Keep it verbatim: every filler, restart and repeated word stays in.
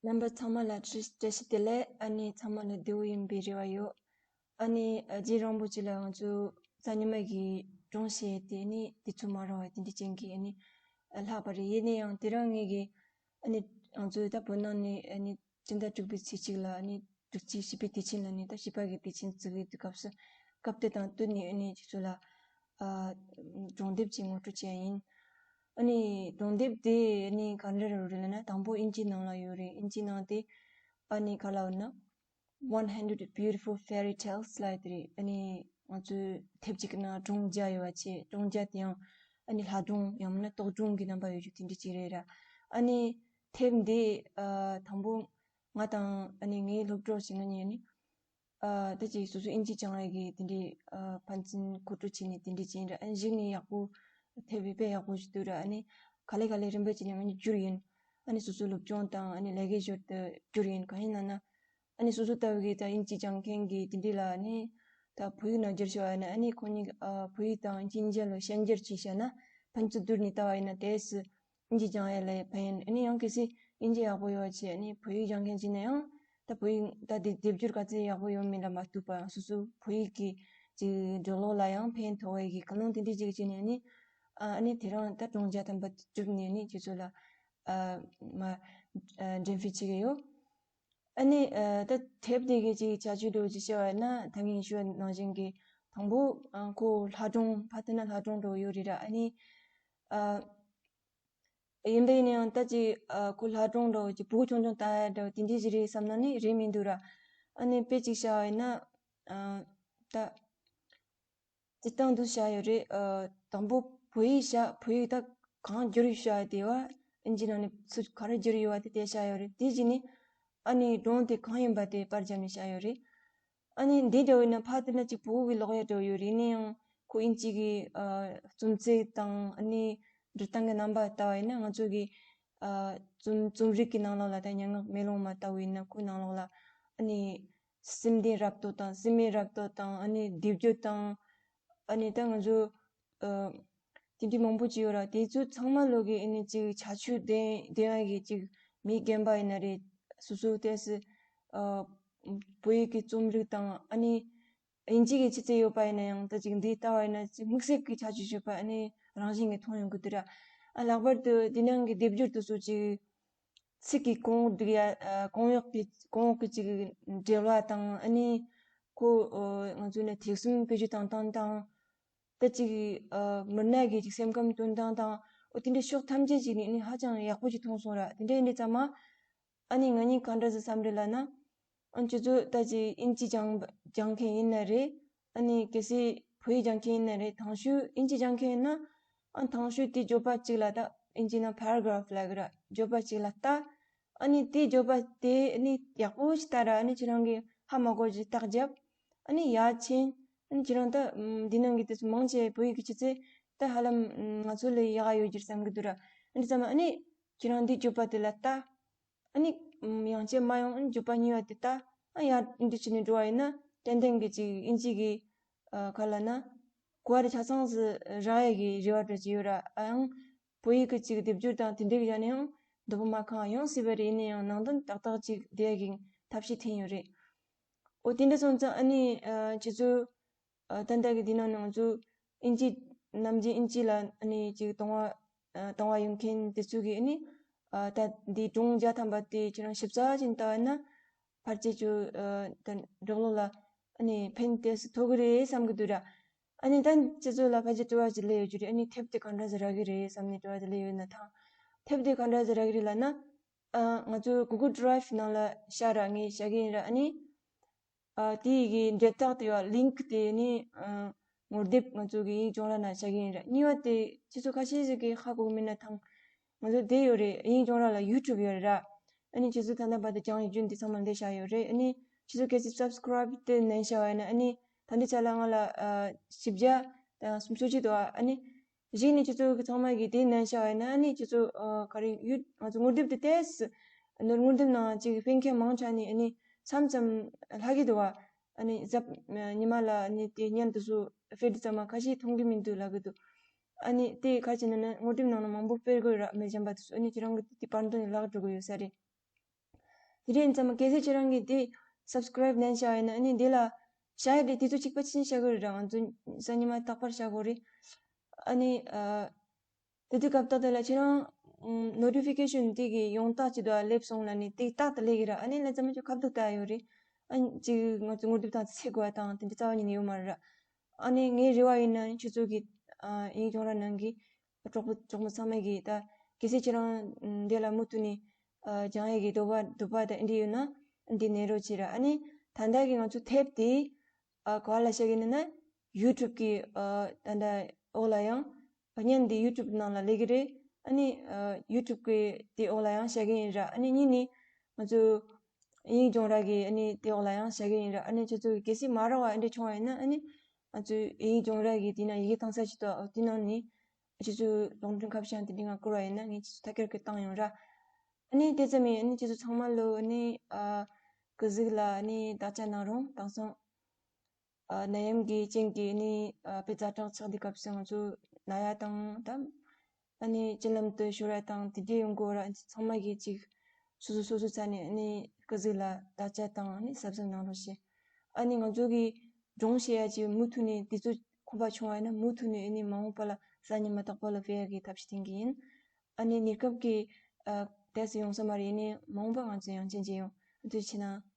རྣམ་པ་ཚང་མ་ལ་བཀྲ་བཀྲ་ཤིས་བདེ་ལེགས། ཨ་ནི་ཚང་མ་ལ་བདེ་པོ་ཡིན་པའི་རེ་བ་ཡོད། ཨ་ནི་ཨ་རྗེས་རིང་པོ་ཅིག་ལ་ང་ཚོ་གཟའ་ཉི་མ་གི་སྒྲུང་བཤད་དེ་ནི་དུས་ཚོད་མ་རག་པ་དེ་འདྲ་ཅན་གྱི་ཨ་ནི་ཨ་ལྷག་པ་རེད། ཡིན་ན་ཡང་དེ་རིང་ངེད་ཀྱི་ཨ་ནི་ང་ཚོ་ད་བོད་ནང་ནས་ཨ་ནི་སྤྱི་ཟླ་དྲུག་པའི་ཚེས་གཅིག་ལ་ཨ་ནི་དྲུག་ཅུ་བཞི་པའི་དུས་ཆེན་ལ་ནི་ད་བཞི་པ་གི་དུས་ཆེན་བརྩི་གི་དུས་སྐབས་སུ་སྐབས་དེ་དང་བསྟུན་ནས་ཨ་ནི་ཁྱེད་ཚོ་ལ་ཨ་སྒྲུང་དེབ་ཅིག་ངོ་སྤྲོད་བྱས་ཡིན། ཨ་ནི་སྒྲུང་དེབ་དེ་ཨ་ནི་ག་འདྲ་རེད་ལབ་ན་དང་པོ་ཨིན་ཇི་ནང་ལ་ཡོད་རེད། ཨིན་ཇི་ནང་དེ་ཨ་ནི་ག་ལབ་ན། One hundred Beautiful Fairy Tales ལབ་ཡོད་རེད། ཨ་ནི་ང་ཚོའི་དེབ་ཅིག་གི་ནང་སྒྲུང་བརྒྱ་ཡོད་པ་བྱས། སྒྲུང་བརྒྱ་དེ་ཡང་ཨ་ནི་ལྷ་སྒྲུང་ཡང་མིན་ན་རྟོག་སྒྲུང་གི་རྣམ་པ་ཡོད་རྒྱུ་དེ་འདྲ་ཅིག་རེད་ར། ཨ་ནི་དེབ་འདི་ཨ་དང་པོ་ང་དང་ཨ་ནི་ངའི་སློབ་གྲོགས་ཤིག་ང་གཉིས་ཨ་ནི་ཨ་ད་ཅིག་སོ་སོ་ཨིན་ཇི་སྦྱང་ཡག་གི་དེ་འདྲའི་ཨ་ཕན་ཚུན་གོ་སྒྲིག་བྱས་ནས་དེ་འདྲ་བྱས་ར། ཨ་ནི་གཞི་ནས་ཡག་པོ་དེབ་དཔེ་ཡག་པོ་ཞིག་འདུག་ར། ཨ་ནི་ག་ལེ་ག་ལེ་རིམ་པ་བྱས་ནས་ང་གཉིས་བསྒྱུར་ཡིན། ཨ་ནི་སོ་སོའི་སློབ་སྦྱོང་དང་ཨ་ནི་ལས་ཀའི་ཞོར་དུ་བསྒྱུར་ཡིན། གང་ཡིན་ལབ་ན། ཨ་ནི་སོ་སོ་ལྟ་བུ་གིས་ད་ཨིན་ཇི་སྦྱང་མཁན་གྱི་དེ་འདྲ་ལ་ཨ་ནི་ད་བོད་ཡིག་ནང་བསྒྱུར་བྱས་པ་ཡིན་ན་ཨ་ནི་ཁོ་གཉིས་ཨ་བོད་ཡིག་དང་ཨིན་ཇི་གཉིས་ཆ་ལ་ཤན་སྦྱར་བྱས་བཞག་ན་ཕན་ཚུན་བསྡུར་ནས་ལྟ་བ་ཡིན་ན་དེ་སུ་ཨིན་ཇི་སྦྱང་ཡག་ལ་ཕན་ཡིན། ཨ་ནི་ཡང་གལ་སྲིད་ཨིན་ཇི་ཡག་པོ་ཡོད་བྱས་ཨ་ནི་བོད་ཡིག་སྦྱང་མཁན་བྱས་ན་ཡང་ད་བོད་ཡིག་ད་དེ་སྡེབ་སྦྱོར་ག་ཚད་ཡག་པོ་ཡོད་མེད་ལ་མ་ལྟོས་པ་སོ་སོའི་བོད་ཡིག་གི་ཅིག་འབྲི་ཀློག་ལ་ཡང་ཕན་ཐོགས་ཡག་གི་ཀུན་སློང་དེ་འདྲ་ཅིག་བྱས་ནས་ཨ་ནི་ཨ་ཨ་ནི་དེ་རིང་ད་སྒྲུང་བརྒྱ་ཐམ་པ་བསྒྲུབས་ནས་ཨ་ནི་ཁྱེད་ཚོ་ལ་ཨ་མ་ཨ་འགྲེམས་སྤེལ་བྱེད་ཀྱི་ཡོད། ཨ་ནི་ཨ་ད་དེབ་དེ་གི་ཅིག་ཁྱད་ཆོས་འདྲ་བོ་ཅིག་བཤད་པ་ཡིན་ན་ད་གིན་ཞུས་པ་ནང་བཞིན་གྱི་དང་པོ་ཨ་ཁོ་ལྷ་སྒྲུང་ཕ་དེ་ན་ལྷ་སྒྲུང་འདྲ་བོ་ཡོད་རེད་ར། ཨ་ནི་ཨ་ཡིན་པས་ཡིན་ཡང་ད་ཅིག་ཨ་ཁོ་ལྷ་སྒྲུང་འདྲ་བོ་ཅིག་བུ་ཆུང་ཆུང་ལྟ་ཡག་འདྲ་བོ་དེ་འདྲ་ཞིག་རེད་བསམ་ན་ནི་རེད་མི་འདུག་ར། ཨ་ནི་དཔེ་ཅིག་བཤད་པ་ཡིན་ན་ཨ་ད། སྤྱིར་བཏང་དུ་བཤད་ཡོད་རེད། ཨ་དང་པོ་བོད་ཡིག་བཤད་བོད་ཡིག་ད་གང་བསྒྱུར་བཤད་དེ་བ་ཨིན་ཇི་ནང་ནས་ཚུར་ག་རེ་བསྒྱུར་ཡོད་བ་དེ་དེ་བཤད་ཡོད་རེད། དེ་རྗེས་ནས་ཨ་ནི་སྒྲུང་དེ་གང་ཡིན་པ་དེ་པར་བརྒྱབ་ནས་བཤད་ཡོད་རེད། ཨ་ནི་འདི་འདྲ་བོ་ཡིན་ན་ཕ་དེ་ན་གཅིག་བོད་ཡིག་གི་ཀློག་ཡག་འདྲ་བོ་ཡོད་རེད། ཡིན་ན་ཡང་ཁོ་ཨིན་ཇི་གི་ཨ་རྩོམ་ཚིག་དང་ཨ་ནི་འབྲི་སྟངས་ཀྱི་རྣམ་པ་ལྟ་བ་ཡིན་ན་ང་ཚོ་གི་ཨ་རྩོམ་རྩོམ་རིག་གི་ནང་ལོགས་ལ་ད་སྙན་ངག་མེ་ལོང་མ་ལྟ་བུ་ཡིན་ན་ཁོའི་ནང་ལོགས་ལ་ཨ་ནི། སེམས་ལྡན་རབ་རྟོག་དང་སེམས་མེད་རབ་རྟོག་དང་ཨ་ནི་སྡེབ་སྦྱོར་དང་ཨ་ནི་ད་ང་ཚོ་ཨ་དེ་འདྲའི་མང་པོ་ཅིག་ཡོད་ར། དེ་ཚོ་ཚང་མ་ལོག་གི་ཨ་ནི་ཅིག་ཁྱད་ཆོས་ལྡན་ལྡན་ཡག་གི་ཅིག་མི་རྒན་པ་ཡིན་ན་རེད། སོ་སོའི་ཏོག་ཙམ་ཨ་བོད་ཡིག་གི་རྩོམ་རིག་དང་ཨ་ནི་དབྱིན་ཇི་གི་ཆུ་ཚད་ཡོད་པ་ཡིན་ན་ཡང་ད་ཅིག་འདི་ལྟ་བ་ཡིན་ན་ཅིག་དམིགས་བསལ་གྱི་ཁྱད་ཆོས་ཡོད་པ་ཨ་ནི་རང་བཞིན་གྱིས་མཐོང་ཡོང་གི་འདུག་ར། ཨ་ལྷག་པར་དུ་འདི་ནང་གི་སྡེབ་སྦྱོར་དེ་ཚོ་ཅིག་ཚིག་གི་གོང་འོག་འདུག་ཡ། ཨ་གོང་འོག་གི་གོང་འོག་གི་ཅིག་འབྲེལ་བ་དང་ཨ་ནི་ཁོ་ཨ་ང་ཚོ་ནས་ཐེག་གསུམ་དཔེ་བརྗོད་བཏང་སྟངས་དང་ད་ཅིག་ཨ་མི་སྣ་གི་ཅིག་སེམས་ཁམས་སྟོན་སྟངས་དང་འོ་དེ་འདྲའི་ཕྱོགས་ཐམས་ཅད་ཅིག་ནས་ཨ་ནི་ཧ་ཅང་ཡག་པོ་ཅིག་མཐོང་སོང་ར། དེ་འདྲ་ཡིན་དུས་ཙམ་མ་ཨ་ནི་ང་གཉིས་ག་འདྲ་ཟེར་བསམ་རེད་ལབ་ན། ཨ་ཁྱོད་ཚོ་ད་ཅིག་ཨིན་ཇི་སྦྱང་སྦྱང་མཁན་ཡིན་ན་རེད། ཨ་ནི་གལ་སྲིད་བོད་ཡིག་སྦྱང་མཁན་ཡིན་ན་རེད། དང་ཤོས་ཨིན་ཇི་སྦྱང་མཁན་ཡིན་ན་ཨ་དང་ཤོས་དེ་བརྗོད་པ་གཅིག་ལ་ལྟ། ཨིན་ཇི་ནང་paragraph ལབ་གི་ར། བརྗོད་པ་གཅིག་ལ་ལྟ། ཨ་ནི་དེ་བརྗོད་པ་དེ་ཨ་ནི་ཡག་པོ་ཞིག་ལྟ་ར། ཨ་ནི་ཁྱེད་རང་གིས་ཧ་མ་གོ་ཅིག་རྟགས་བརྒྱབ། ཨ་ནི་ཡར་ཕྱིན། ཨ་ནི་ཁྱེད་རང་ད་ཨམ་འདི་ནང་གི་དེ་ཚོ་མང་ཆེ་བོད་ཡིག་གི་ཆུ་ཚད་ད་ཧ་ལམ་ཨམ་ང་ཚོ་ལས་ཡག་ག་ཡོད་རྒྱུ་རེད་བསམ་གི་འདུག་ར། ཨ་ནི་ཙམ་ཨ་ནི་ཁྱེད་རང་འདི་བརྗོད་པ་དེ་ལ་ལྟ། ཨ་ནི་ཡང་བསྐྱར་མ་ཡོང་། ཨ་ནི་བརྗོད་པ་གཉིས་པ་དེ་ལྟ། ཨ་ཡར་འདི་བྱས་ནས་འགྲོ་བ་ཡིན་ན་ཏན་ཏན་གྱི་ཅིག་ཨིན་ཇི་གི་ཨ་ག་ལབ་ན་གོ་བ་རེ་ཆ་ཚང་ཟིག་རག་ཡས་ཀྱི་རེ་བ་འདྲ་ཅིག་ཡོད་ར། ཨ་ཡང་བོད་ཡིག་གི་ཅིག་སྡེབ་སྦྱོར་དང་དེ་འདྲའི་གི་ཡང་ནས་ཡང་འདོད་པ་མ་ཁེངས་ཡོང་སྲིད་པ་རེད། ཡིན་ན་ཡང་ནང་དོན་ཏག་ཏག་ཅིག་བསྡད་ཡས་ཀྱི་ཐབས་ཤེས་འཐེན་ཡོད་རེད། འོ་དེ་འདྲ་སོང་ཙང་ཨ་ནི་ཨ་ཁྱེད་ཚོ་ཨ་ད་ལྟ་གི་འདི་ནང་ནས་ང་ཚོ་ཨིན་ཇི་ནམ་རྒྱུན་ཨིན་ཇི་ལ་ཨ་ནི་ཅིག་གཏོང་བ་ཨ་གཏོང་བ་ཡོང་མཁན་དེ་ཚོ་གིས་ཨ་ནི་ཨ་ད་འདི་སྒྲུང་བརྒྱ་ཐམ་པ་དེ་ཁྱེད་རང་ཞིབ་ཚགས་ཅིག་ལྟ་བ་ན་ཕལ་ཆེར་ཁྱོད་ཨ་ད་འབྲོག་ལོ་ལ་ཨ་ནི་ཕན་ཏོག་ཙམ་ཐོགས་ཀྱི་རེད་བསམ་གྱི་འདུག་ར། ཨ་ནི་ད་ཁྱེད་ཚོ་ལ་ཕལ་ཆེར་དྲི་བ་ཅིག་སླེབས་ཡོད་རྒྱུ་རེད། ཨ་ནི་དེབ་དེ་གང་འདྲ་ཟིག་རག་གི་རེད་བསམ་ནས་དྲི་བ་དེ་སླེབས་ཡོད་ན་ཐང་། དེབ་དེ་གང་འདྲ་ཟིག་རག་གི་རེད་ལབ་ན། ཨ་ང་ཚོ་Google Drive ནང་ལ་བཞག་ར། ངས་བཞག་གི་ཡིན་ར། ཨ་ནི། ཨ་དེ་ཡི་གི་འབྲེལ་ཐག་དེ་ཡོད་link དེ་ནི་ཨ་ངོ་དེབ་ང་ཚོ་གི་དབྱིན་ཇི་སྦྱོང་ར་ནང་བཞག་གི་ཡིན་ར། གཉིས་པ་དེ་ཁྱེད་ཚོ་ཁ་ཤས་ཤིག་གིས་ཧ་གོ་གི་མེད་ན་ཐང་། ང་ཚོ་དེ་ཡོད་རེད། དབྱིན་ཇི་སྦྱོང་ར་ལ་YouTube ཡོད་རེད་ར། ཨ་ནི་ཁྱེད་ཚོ་ད་ལྟ་བར་དུ་སྦྱང་ཡོད་རྒྱུ་འདི་ཚང་མ་འདི་བཞག་ཡོད་རེད། ཨ་ནི་ཁྱེད་ཚོ་གལ་སྲིད་subscribe དེ་མནན་བཞག་པ་ཡིན་ན་ཨ་ནི་ད་འདི་ཆ་ལ་ང་ལ་ཨ་བཞི་བརྒྱ་དང་སུམ་ཅུ་ཅིག་འདུག་ཨ་ནི། གཞི་ནས་ཁྱེད་ཚོ་གི་ཚང་མ་གིས་དེ་མནན་བཞག་པ་ཡིན་ན་ཨ་ནི་ཁྱེད་ཚོ་ཨ་ག་རེ་ཡོད། ང་ཚོ་ངོ་དེབ་དེ་ཏོག་ཙམ་ནོར། ངོ་དེབ་ནང་ཅིག་ཕན་མཁན་མང་ཆགས་ནས་ཨ་ནི་མཚམས་མཚམས་ལྷག་གི་འདུག་བ། ཨ་ནི་གཟའ་ཉི་མ་ལ་ཨ་ནི་དེ་བརྙན་དེ་ཚོ་ཕེབས་དུས་ཙམ་མ་ཁ་ཤས་མཐོང་གི་མི་འདུག་ལབ་གི་འདུག་ཨ་ནི་དེ་ག་རེ་བྱས་ན་ནི་ངོ་དེབ་ནང་ན་མང་པོ་སྤེལ་དགོས་ར། མི་གཞན་པ་དེ་ཚོ་ཨ་ནི་ཁྱེད་རང་གི་དེ་བར་དོ་ནས་བརླག་འགྲོ་གི་ཡོད་ས་རེད། དེ་རིང་ཙམ་གལ་སྲིད་ཁྱེད་རང་གིས་དེ་སབ་སི་ཀ་རའིབ་ལེན་བྱས་ཡིན་ན་ཨ་ནི་དེ་ལ་བྱ་ཡ་དེ་དུས་ཚོད་གཅིག་པ་ཕྱིན་བྱ་དགོས་རེད་ར། ང་ཚོ་གཟའ་ཉི་མ་རྟག་པར་བྱ་དགོས་རེད། ཨ་ནི་ཨ། དེ་དུས་སྐབས་ཐོག་དེ་ལ་ཁྱེད་རང་ནོ་ཊི་ཕི་ཀེ་ཤན་དེ་གི་ཡོང་སྟངས་ཅིག་ཏུ་སླེབས་སོང་ལབ་ནས་དེ་རྟག་ཏུ་སླེབས་ཀྱི་ར། ཨ་ནི་ལས་ཙམ་ཅིག་ཁ་བརྡ་བཏང་ཡོད་རེད། ཨ་ནི་ཅིག་ང་ཚོ་ངོ་དེབ་དང་ཚེ་དགོས་པ་དང་དེ་འདྲ་རྩ་བ་ཉིད་ནས་ཡོད་མ་རེད་ར། ཨ་ནི་ངའི་རེ་བ་ཡིན་ན་ཁྱེད་ཚོ་གི་ཨ་དབྱིན་ཡིག་སྦྱོང་ར་ནང་གི་གྲོགས་པོ་གྲོགས་མོ་ཚང་མས་གི་ད་གལ་སྲིད་ཁྱེད་རང་འདི་ལ་མུ་མཐུད་ནས་ཨ་སྦྱང་ཡས་གི་འདོད་པ་འདོད་པ་དང་འདི་ཡོད་ན་འདི་ནས་རོགས་བྱེད་ར། ཨ་ནི་ད་ལྟ་གི་ང་ཚོ་དེབ་དེ་ཨ་ག་པར་ལ་བཞག་གི་ཡིན་ན་ཡུ་ཊུབ་གི་ཨ་ད་ལྟ་འོག་ལ་ཡང་བརྙན་འདི་ཡུ་ཊུབ་ནང་ལ་སླེབས་ཀྱི་རེད། ཨ་ནི་ཨ་ཡུ་ཊུབ་གི་དེ་འོག་ལ་ཡང་བཞག་གི་ཡིན་ར། ཨ་ནི་གཉིས་ནི་ང་ཚོ་དབྱིན་ཡིག་སྦྱོང་ར་གི་ཨ་ནི་དེ་འོག་ལ་ཡང་བཞག་གི་ཡིན་ར། ཨ་ནི་ཁྱེད་ཚོ་གི་གལ་སྲིད་མ་རག་པ་ཨ་འདྲ་བྱུང་བ་ཡིན་ན་ཨ་ནི་ང་ཚོ་དབྱིན་ཡིག་སྦྱོང་ར་གི་དེ་ན་ཡི་གེ་བཏང་ས་ཅིག་ཏུ་དེ་ནང་ནི་ཁྱེད་ཚོ་གློག་འཕྲིན་ཁ་བྱང་དེ་འདྲ་ང་བསྐུར་བ་ཡིན་ན་ངས་ཁྱེད་ཚོ་ཐད་ཀར་གི་བཏང་ཡོང་ར། ཨ་ནི་དེ་ཙམ་ཡིན། ཨ་ནི་ཁྱེད་ཚོ་ཚང་མ་ལོ་ཨ་ནི་ཨ་གུ་གཟུགས་ལ་ཨ་ནི་བདག་ཅག་གནང་རོགས། དེང་སང་ཨ་ནད་ཡམས་ཀྱི་རྐྱེན་གྱིས་ནི་ཨ་དཔེ་ཛ་དྲག་ཆགས་དུས་སྐབས་སུ་ང་ཚོ་ན་ཡ་དང་ད་ཨ་ནི་སྤྱི་ལམ་དུ་ཤོར་ཡ་དང་དེ་འདྲའི་ཡོང་གི་ཡོད་ར། ཚང་མ་གིས་ཅིག་སོ་སོ་སོ་སོའི་ས་ནས་ཨ་ནི་སྐུ་གཟུགས་ལ་བདག་ཅག་དང་ཨ་ནི་གཟབ་གཟབ་གནང་རོགས་ཞེས། ཨ་ནི་ང་ཚོ་གི་སྒྲུང་བཤད་ཡ་ཅིག་མུ་མཐུད་ནས་དུས་ཚོད་ཁོམ་པ་བྱུང་བ་ཡིན་ན་མུ་མཐུད་ནས་ཨ་ནི་མ་འོངས་པ་ལ་གཟའ་ཉི་མ་རྟག་པར་ལ་སྤེལ་ཡ་གི་ཐབས་ཤེས་བསྟེན་གི་ཡིན། ཨ་ནི་གནས་སྐབས་ཀྱི་ཨ་དུས་ཚོད་ཡོང་ས་མ་རེད། ཨ་ནི་མ་འོངས་པ་ང་ཚོ་ཡང་ཅན་ཅན་ཡོང་། ཐུགས་རྗེ་ཆེ་གནང་།